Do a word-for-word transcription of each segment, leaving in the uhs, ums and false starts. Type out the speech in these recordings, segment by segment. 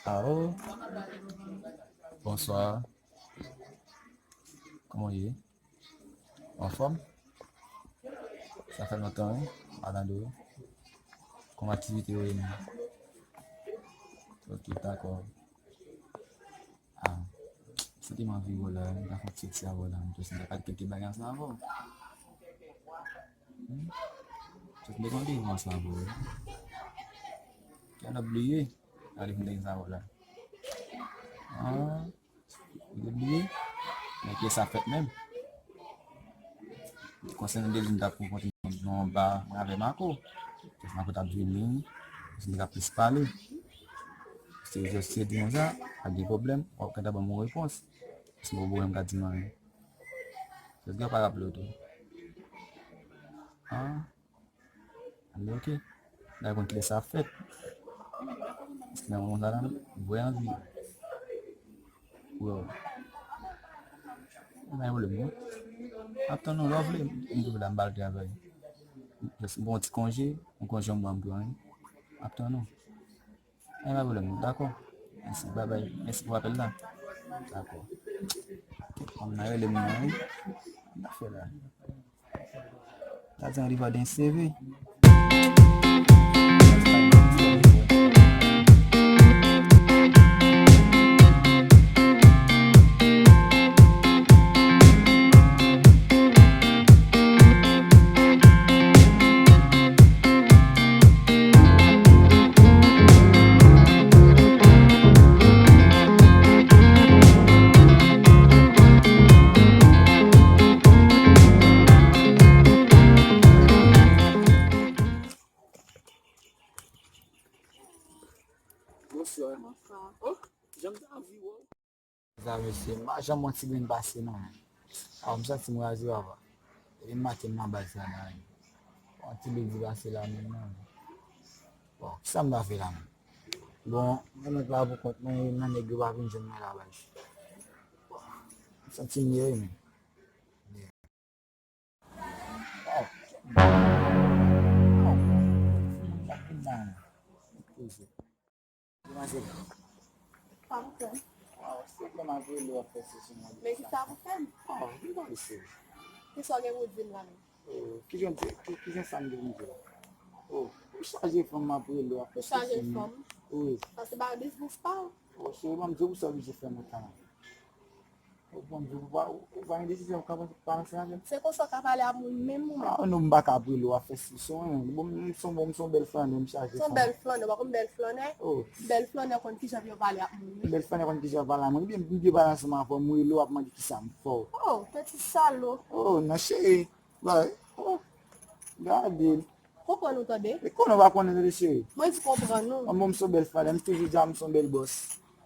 Alo. Bonswa. Kòman w ye? Anfòm? Sa fè lontan, wi. Pa tande w. Kòman aktivite yo ye menm? Ok, dakò. Ah, m santi m anvi wè w la, m ta fè yon ti ti avè w la, m tou santi m ta pale kèk bagay ansanm avè w. Hmm? Tout m te konn viv ansanm avè w. Kè n ap bliye. Gade pou m te gen sa la. Ah, ou te bliye? Men kiyès sa fèt menm? Konsènan de li, m t ap rankontre nan yon ba, mwen avè Marco. Mako t ap jwe li, m te ka plis pale. Se, se, se di konsa, pa gen pwoblèm, w ap gentan ban m yon repons. Paske m pa gen pwoblèm ka di m anyen. Èske w pa raple w tou? Ah. Anben, ok. N a konn kilè sa ap fèt. Paske nan moman sa la, m vrè anvi. Bro. Mwen pa gen pwoblèm, non. M ap tann ou, lè w vle, m tou la, m ba l travay. Jis m pran yon ti konje, yon konje yon mwa m pran, wi. M ap tann ou. Anyen, pa pwoblèm, dakò. Mèsi, babay. Mèsi pou apèl la. Dakò. Kèt, fanm nan rele m nan, wi. Sa fè la. Sa di ann rive den seve. Bonswa. Bonswa. Oh, jan m ta anvi wè w. Sa, mesye, m pa janm wè yon ti grenn pase, non. A, m santi m raze, papa. Depi maten m nan baz la, nan yon ti ledi pase la menm, non. Bon, kisa m ta fè la menm? Bon, mwen menm la pou kont mwen, nan nèg yo pa vin jwenn mwen la baz. Bon, m santi m ye, wi, men. Oh. Oh. Sa vin la, non. Demanzèl. Pa pwoblèm. Waw, se kòman vre lè w ap fè sesyon an. Men kisa pou fè m? Oh, m pa eseye. Kisa w gen pou di m la menm? Oh, kijan, ki, kijan sa m gen pou m di la? Oh, ou chaje fanm m ap rele w ap fè sesyon. Ou chaje fanm? Wi. Sa se pa biznis pa w? Oh, cheri, ban m di w pou sa w oblije fè mwen tan. Ou bon, ou pa, ou pa gen desizyon, ou ka pa ansanm avè m. Se konsa w ka pale ak moun menm ou menm? Ah, non, m pa ka ap rele w ap fè sesyon, hein. Bon, m se yon, m se yon bèl flannè, m chaje fanm. Se yon bèl flannè, w pa konn bèl flannè? Oh. Bèl flannè konn kijan pou yo pale ak moun wi. Bèl flannè konn kijan pale ak moun. Ebyen, m byen pale ansanm avè w, m rele w ap mande kisa m fè w. Oh, peti salop. Oh, non, cheri. Bay. Oh. Gade. Konprann ou tande? E konnen w pa konnen tande cheri. Mwen di konprann ou. An bon, m se yon bèl flannè, m toujou di a m se yon bèl bòs.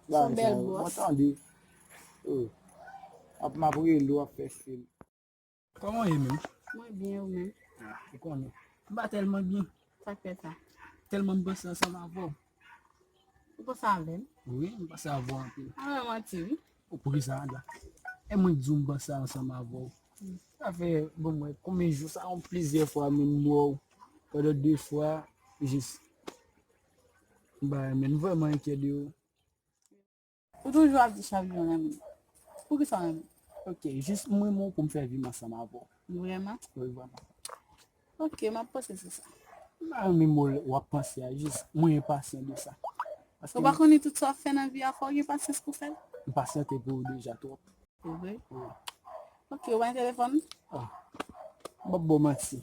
Se yon bèl bòs. Mwen tande. Oh. Ap m ap rele w ap fè fil. Kòman w ye menm? Mwen byen, ou menm? Ah, ou konnen. M pa tèlman byen. Sa k fè sa? Tèlman m panse ansanm avè w. Ou panse avè m? Wi, m panse avè w anpil. A, mwen manti, wi. Ou poukisa la? E mwen k di w m panse ansanm avè w. Sa fè, bon, mwen, konbyen jou sa, yon plizyè fwa menm m wè w pandan de fwa, jis. M pa renmen, m vrèman enkyè de w. Ou toujou ap di chak jou w renmen m. Poukisa w renmen m? Ok, jis m renmen w pou m fè vi m ansanm avè w. Vrèman? Wi, vrèman. Ok, m ap panse sou sa. M pa renmen mo w ap panse a, jis mwen enpasyan de sa. Paske ou pa konnen tout sa w ap fè nan vi a, fò w gen pasyans pou w fè l. M pasyante pou ou deja twòp. Se vre? Wi. Ok, ou pa gen telefòn? Ah. M p ap ba w manti.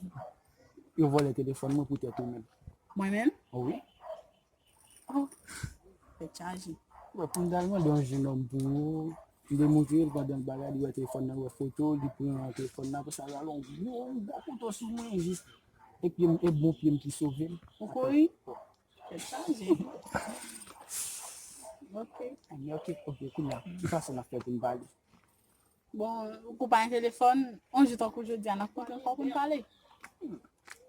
Yo vòlè telefòn mwen poutèt ou menm. Mwen menm? Wi. Oh, tèt chaje. Bon, pou m t al mande yon jenòm pou ou, m te montre l pandan l bagay, li wè telefòn nan, wè foto, li pran telefòn nan, apre sa, l al yon gwo, yon gwo kouto sou mwen, jis, e pye m, e bon pye m ki sove m. Ou kouri? Tèt chaje. Ok. Anben, ok, ok, kounye a, ki fason n ap fè pou n pale? Bon, ou pa gen telefòn, yon jou tankou jodi a, n ap koute ankò pou n pale.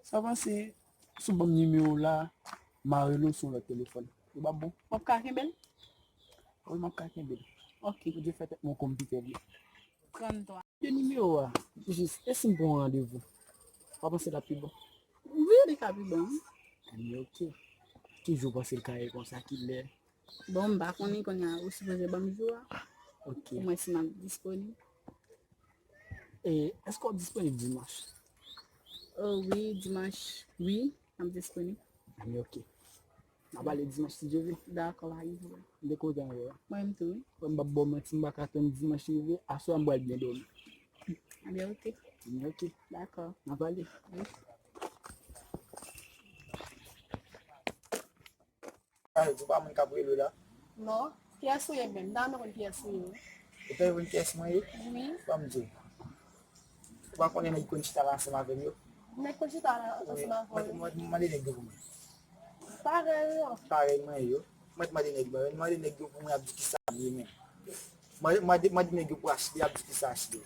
Sa panse, si w ban m nimewo w la, m a rele w sou yon lòt telefòn. Ou p ap bon? W ap ka kenbe l? Wi, m ap ka kenbe l. Ok. Ou te fè tèt mwen konpitè byen. Trannntwa. Ke nimewo a, jis, e si m pran yon randevou? W pa panse l ap pi bon? Wi, li ka pi bon, wi. Anben, ok. Toujou panse l ka ye konsa, kilè? Bon, m pa konnen kounye a, ou sipoze ban m jou a. Ok. Pou mwen si m ap disponib. E, èske w disponib dimanch? O wi, dimanch, wi, m ap disponib. Anben, ok. N a pale dimanch si Dye vle. Dakò, pa gen pwoblèm. M te kontan wè w. Mwen menm tou, wi. Bon, m p ap ba w manti, m pa ka tann dimanch rive. Aswè a m pral byen dòmi. Anben, ok. Anben, ok. Dakò. N a pale. Wi. Ay, ou pa moun k ap rele w la? Non. Kiyès ou ye menm? M ta renmen konn kiyès ou ye. Ou ta renmen konn kiyès mwen ye? Wi. Ban m di w. Ou pa konnen nèg konn chita la ansanm avè m yo? Nèg konn chita la ansanm avè w yo? Mwen, mwen, mwen mande nèg yo pou mwen. Parèy yo. Parèy mwen yo. Mwen te mande nèg mwen, mwen mande nèg yo pou mwen, y ap di kisa m ye menm. Mwen, mwen de-, mande nèg yo pou achte, y ap di kisa achte.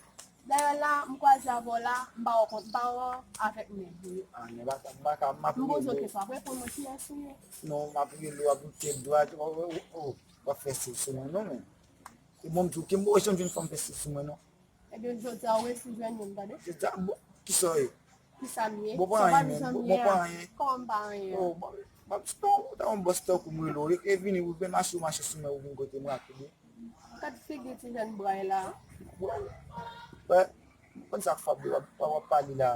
Dayè la, m kwaze avè w la, m pa wè w kont, m pa wè w avèk nèg yo. Ah, men m pa ka, m pa ka, m ap rele w. M poze w kesyon, ap reponn mwen kiyès ou ye. Non, m ap rele w, ap wout tèt dwat, o, o, o, o, w ap fè stil sou mwen non, men. E bon, m di w, ke m pa janm jwenn fanm fè stil sou mwen non. Ebyen, jodi a, ou resi jwenn youn, tande? Jodi a, bon, kisa w ye? Kisa m ye? Bon, pa anyen, men, bon, pa anyen. Kòman m pa anyen? Oh, bon, bon, bon, ou ta yon bòs tankou m rele w, e vini, ou vin mache, ou mache sou mwen, ou vin kote m rapid, wi. Gad figi ti jèn bray la. Bon, bon, m konn sa k fè w ap, w ap, w ap pale la.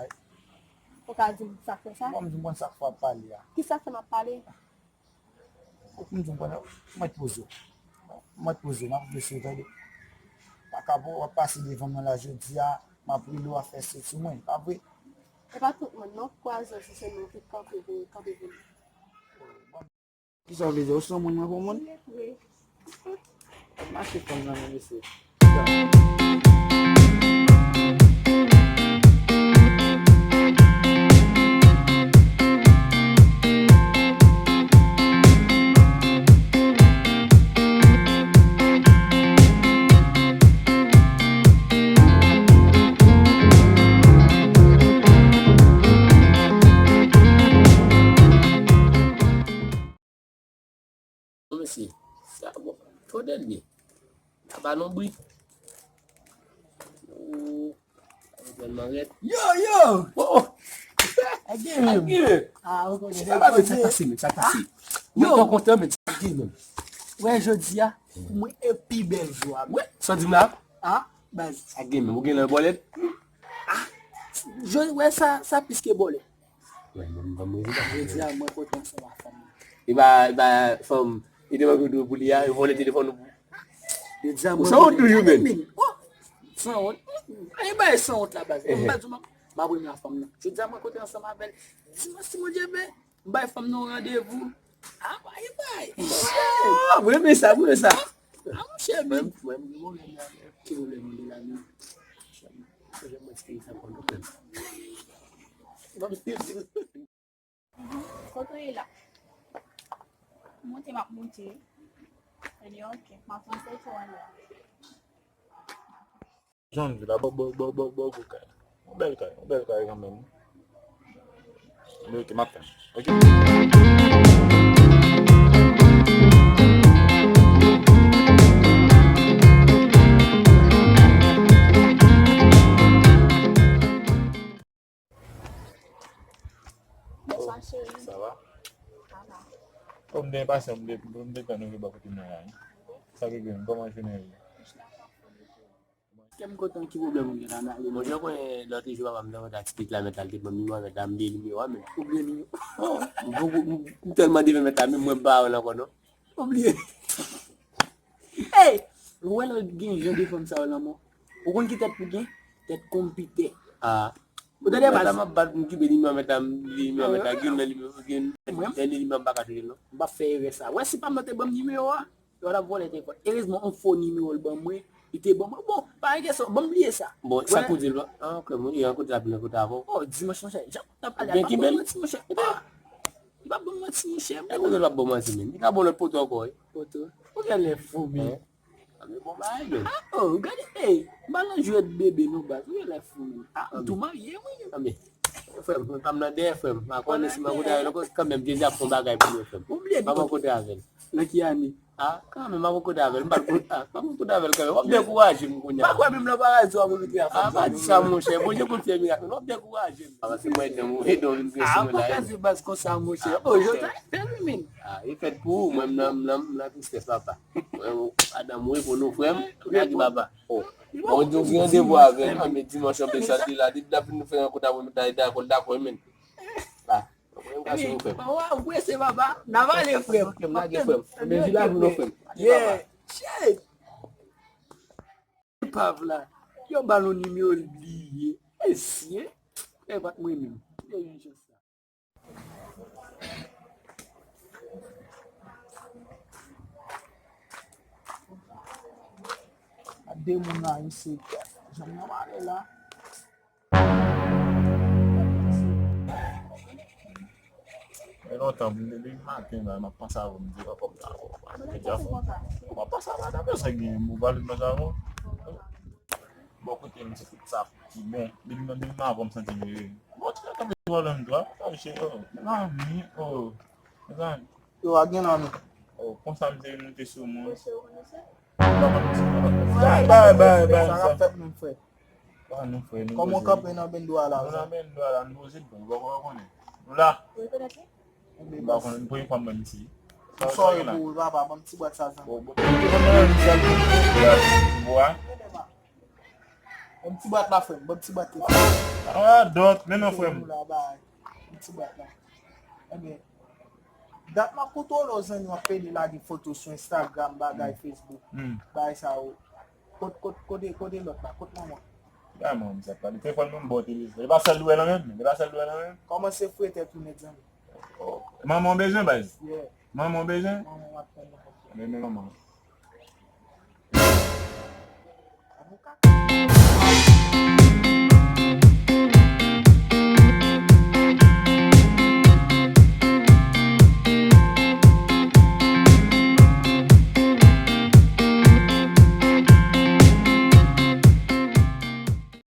Ou ka di m sa k fè sa? Bon, m di m konn sa k fè w ap pale a. Kisa k fè m ap pale? Ou konn di m konn, mèt poze w. Mèt poze w, m ap reflechi, tande. Pa ka pou w ap pase devan mwen la jodi a, m ap rele w ap fè stil sou mwen, pa vre? E pa tout moun non, kwaze w si se nou ki kanpe pou kanpe pou nou. Kisa w vle di? Ou se yon moun, mwen pa yon moun? Mache fanm nan men mesye. Bon, mesye, sa bon, twò dènye. Sa pa lonbrit. Oh, sa tèlman rèd. Yo, yo! Oh, oh! Agi, men. Agi, men. Ah, ou konnen. Sa pa, men sa pase, men sa pase. Mwen twò kontan, men sa agi, men. Wè, jodi a, pou mwen, e pi bèl jou a. Wi, sa w di m la? Ah, baz. Agi, men. Ou gen lè bòlèt? Ah, je, wè, sa, sa plis ke bòlèt. Mwen, mwen, mwen, mwen, mwen. Jodi a, mwen kontan ansanm ak fanm nan. E ba, e ba, fanm, e te manke dwe pou li a, e vòlè telefòn ou. Jodi a, mwen kontan. San wont do you, man? Oh, san wont. E ba, e san wont la, baz. Mwen pa di w, m ap renmen ak fanm nan. Jodi a, mwen kontan ansanm avè l. Dimanch, si Bondye vle, m bay fanm nan yon randevou. Ah, bay, bay. Ah, mwen renmen sa, mwen renmen sa. Ah, monchè, men. Mwen, mwen, mwen, mwen, ki pwoblèm ou de la vi? Mwen, mwen, mwen, mwen, mwen, mwen, Kote w ye la? Monte, m ap monte. Ebyen, ok, m ap rantre tou anlè. Jan l di la, bò, bò, bò, bò, bò, bò kay la. Yon bèl kay, yon bèl kay kanmenm. Men ok, m ap tann. Ok. Bonswa, cheri. Sa va? Sa va. Kòm m te enpasyan, m te, m te tann ou rive bò kote m nan la, wi. Sa k rive m? Kòman jounen an ye? Kè m kontan, ki pwoblèm ou gen la, m ale. Monchè, ou konnen lòt jou papa m te voye ti pit la, mèt la, li te ban m nimewo a, mèt la, m bliye nimewo a, men. Ou bliye nimewo? M poko, m, m tèlman devè mèt la, menm mwen m pa wè l ankò, non. Ou bliye. Ey! Ou wè lè w gen jan de fanm sa yo nan men w? Ou konn ki tèt pou gen? Tèt konpitè. Ah. Ou tande, baz? Mèt la, m ap bat, m kipe nimewo mèt la, m bliye nimewo mèt la, gen nan nimewo, gen dènye nimewo m pa ka touche l, non. M p ap fè erè sa. Wè, si pa m nan te ban m nimewo a, yo t ap vòlè telefòn. Erezman, yon fo nimewo l ban mwen, li te ban mwen. Bon, pa gen kesyon, ban m bliye sa. Bon, sa k ou di l, ah, ok, moun, yon kote l ap vin kote avè w. Oh, dimanch, monchè, jan w t ap pale a, pa ban m manti, monchè. Ah. Li pa ban m manti, monchè. E kote l ap ban m manti, men? Li ka ban w lòt poto ankò, wi. Poto? Ou genlè fou, men. Hein? A, men bon bagay, men. Ah, oh, gade, ey, m pa nan jwèt bebe, non, baz. Ou genlè fou, men. Ah, m tou marye, wi. A, men. Frè m, mwen pa m nan dèyè, frè m. M pa konnen si m rankontre avè l ankò, kanmenm, Jezi ap fè yon bagay pou mwen, frè m. Ou bliye m rankontre avè l. Nan ki ane? A, kanmenm, m rankontre avè l. M pa l kon-, a, m rankontre avè l kanmenm. W ap dekouraje m kounye a. M pa kwè menm nan paradi w ap rankontre avè m. A, pa di sa, monchè. Bondye konn fè mirak. W ap dekouraje m. A, paske mwen, ede w, ede w vin prese mwen la. A, pa kraze baz konsa, monchè. O, Jozèf, fè l, men. A, e fèt pou ou, mwen, m nan, m nan, m nan tristès, papa. Mwen, madanm, repo nou, frè m. Lage papa. O. Bon, ou di w gen randevou avè l, men dimanch an bezwen li la, depi l ap vin nou fè rankont avè nou, ta dakò, l dakò, men. Ba, mwen m ka sou frè m. Bon, w prese, papa. N ap ale, frè m. Ok, m lage, frè m. Men di la vin nou, frè m. Yeah, shit. Epav la. Yo ba l yon nimewo, l bliye. Mesye. Epa t mwen menm. Yo jwenn chans la. A de moun la, misye, jan m nan mare la. E lontan, m leve maten la, m ap panse avè w, m di, "Papa, m ta, m ap panse avè w." M ap panse avè w, ta bezwen gen mou valid nan javon. Bò kote m se tout sa ki bon. Depi nan demen avan m santi m ere. Bon, ti kanpe pwoblèm dwa. Oh, cheri, oh, mezanmi, oh, mezanmi. Yo, a gen nan nou. Oh, konsa m te moute sou moun. Bay, bay, bay, bay. Sa k ap fèt menm, frè? Pa nou, frè, nou poze. Kòman w kanpe nan bendwa la? Nou nan bendwa la, nou poze bon, ou pa konnen. Nou la. Ou pa konnen, premye fwa m wè misye. Sa w ye pou ou, papa, ban m ti bwat sa, zanmi. Bon, bon. Bwa. Ban m ti bwat la, frè m. Ban m ti bwat la. Ah, dòt, men non, frè m. Ban m ti bwat la. Ebyen, dat m ap kontwole w, zanmi, w ap pede lage foto sou Instagram, bagay, Facebook. Bagay sa yo. Kot, kot, kote, kote lòt la? Kot manman? Ba manman, sa pa. Li telefòn mwen, m ba w telefòn. E pa sèl li wè la menm? E pa sèl li wè la menm? Kòmanse fre tèt ou nèt, zanmi. Oh, manman w bezwen, baz? Yeah. Manman w bezwen? Manman w ap tann nan. Men, men manman.